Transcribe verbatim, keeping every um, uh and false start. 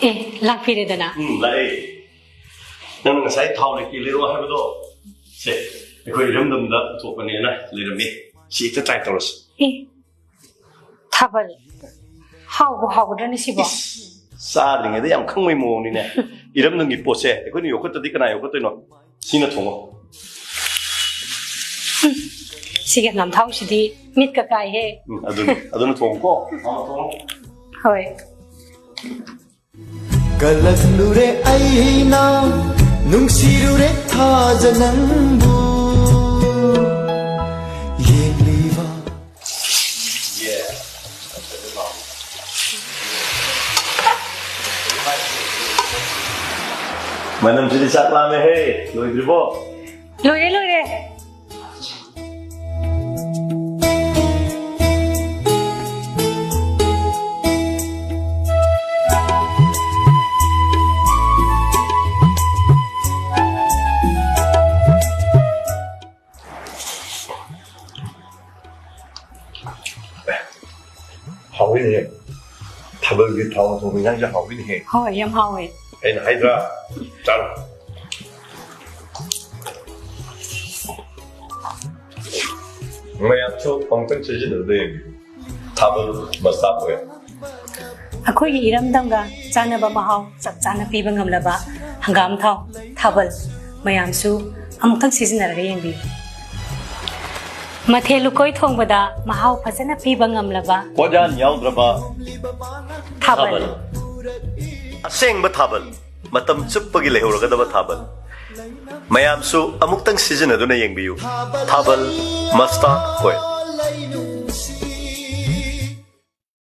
ꯑꯦ, ꯂꯥꯛꯄꯤꯔꯦꯗꯅ꯫ ꯎꯝ, ꯂꯥꯛꯑꯦ꯫ ꯅꯪꯅ ꯉꯁꯥꯏ ꯊꯥꯎ ꯂꯩꯀꯦ ꯂꯩꯔꯛꯑꯣ ꯍꯥꯏꯕꯗꯣ, ꯁꯦ, ꯑꯩꯈꯣꯏ ꯏꯔꯝꯗꯝꯗ ꯄꯨꯊꯣꯛꯄꯅꯦꯅ ꯂꯩꯔꯝꯃꯤ꯫ ꯁꯤ ꯍꯦꯛꯇ try ꯇꯧꯔꯁꯤ꯫ ꯑꯦ, ꯊꯥꯕꯜ꯫ ꯍꯥꯎꯕꯨ ꯍꯥꯎꯒꯗ꯭ꯔꯅꯦ ꯁꯤꯕꯣ? ꯏꯁ, ꯆꯥꯗ꯭ꯔꯤꯉꯩꯗ ꯌꯥꯝ ꯈꯪꯕꯩ ꯃꯑꯣꯡꯅꯤꯅꯦ꯫ ꯏꯔꯝꯗꯝꯒꯤ ꯄꯣꯠꯁꯦ ꯑꯩꯈꯣꯏꯅ ꯌꯣꯛꯈꯠꯇꯗꯤ ꯀꯅꯥ ꯌꯣꯛꯈꯠꯇꯣꯏꯅꯣ? ꯁꯤꯅ ꯊꯣꯡꯉꯣ꯫ ꯁꯤꯒꯤ ꯍꯪꯒꯥꯝ ꯊꯥꯎꯁꯤꯗꯤ ꯃꯤꯠꯀ ꯀꯥꯏꯍꯦ꯫ ꯎꯝ, ꯑꯗꯨꯅꯤ, ꯑꯗꯨꯅ ꯊꯣꯡꯉꯨꯀꯣ꯫ ꯃꯥꯃ ꯊꯣꯡꯉꯣ꯫ ꯍꯣꯏ꯫ ꯀꯜꯂꯛꯂꯨꯔꯦ ꯑꯩꯅ ꯅꯨꯡꯁꯤꯔꯨꯔꯦ ꯊꯥꯖ ꯅꯪꯕꯨ ꯌꯦꯡꯂꯤꯕ ꯃꯅꯝꯁꯤꯗꯤ ꯆꯥꯛ ꯂꯥꯝꯃꯦꯍꯦ, ꯂꯣꯏꯗ꯭ꯔꯤꯕꯣ? ꯂꯣꯏꯔꯦ, ꯂꯣꯏꯔꯦ꯫ ꯍꯥꯎꯋꯤꯅꯦ꯫ ꯊꯥꯕꯜꯒꯤ ꯊꯥꯎ ꯊꯣꯡꯕ ꯏꯟꯖꯥꯡꯁꯦ ꯍꯥꯎꯋꯤꯅꯦꯍꯦ꯫ ꯍꯣꯏ, ꯌꯥꯝ ꯍꯥꯎꯋꯦ꯫ ꯑꯩꯅ ꯍꯥꯏꯗ꯭ꯔꯥ? ꯆꯥꯔꯣ꯫ ꯃꯌꯥꯝꯁꯨ ꯑꯃꯨꯛꯇꯪ ꯁꯤꯖꯤꯟꯅꯗ ꯌꯦꯡꯕꯤꯌꯨ꯫ ꯊꯥꯕꯜ ꯃꯁꯇꯥꯔꯗ ꯑꯣꯏꯜ꯫ ꯑꯩꯈꯣꯏꯒꯤ ꯏꯔꯝꯗꯝꯒ ꯆꯥꯟꯅꯕ ꯃꯍꯥꯎ ꯆꯞ ꯆꯥꯅ ꯄꯤꯕ ꯉꯝꯂꯕ ꯍꯪꯒꯥꯝ ꯊꯥꯎ, ꯊꯥꯕꯜ, ꯃꯌꯥꯝꯁꯨ ꯑꯃꯨꯛꯇꯪ ꯁꯤꯖꯤꯟꯅꯔꯒ ꯌꯦꯡꯕꯤꯌꯨ꯫ ꯃꯊꯦꯜ ꯂꯨꯀꯣꯏ ꯊꯣꯡꯕꯗ ꯃꯍꯥꯎ ꯐꯖꯅ ꯄꯤꯕ ꯉꯝꯂꯕ ꯄꯣꯠꯌꯥꯟ ꯌꯥꯎꯗ꯭ꯔꯕ ꯊꯥꯕꯜ꯫ ꯑꯁꯦꯡꯕ ꯊꯥꯕꯜ, ꯃꯇꯝ ꯆꯨꯞꯄꯒꯤ ꯂꯩꯍꯧꯔꯒꯗꯕ ꯊꯥꯕꯜ꯫ ꯃꯌꯥꯝꯁꯨ ꯑꯃꯨꯛꯇꯪ ꯁꯤꯖꯤꯟꯅꯗꯨꯅ ꯌꯦꯡꯕꯤꯌꯨ꯫ ꯊꯥꯕꯜ ꯃꯁꯇꯥꯔꯗ ꯑꯣꯏꯜ꯫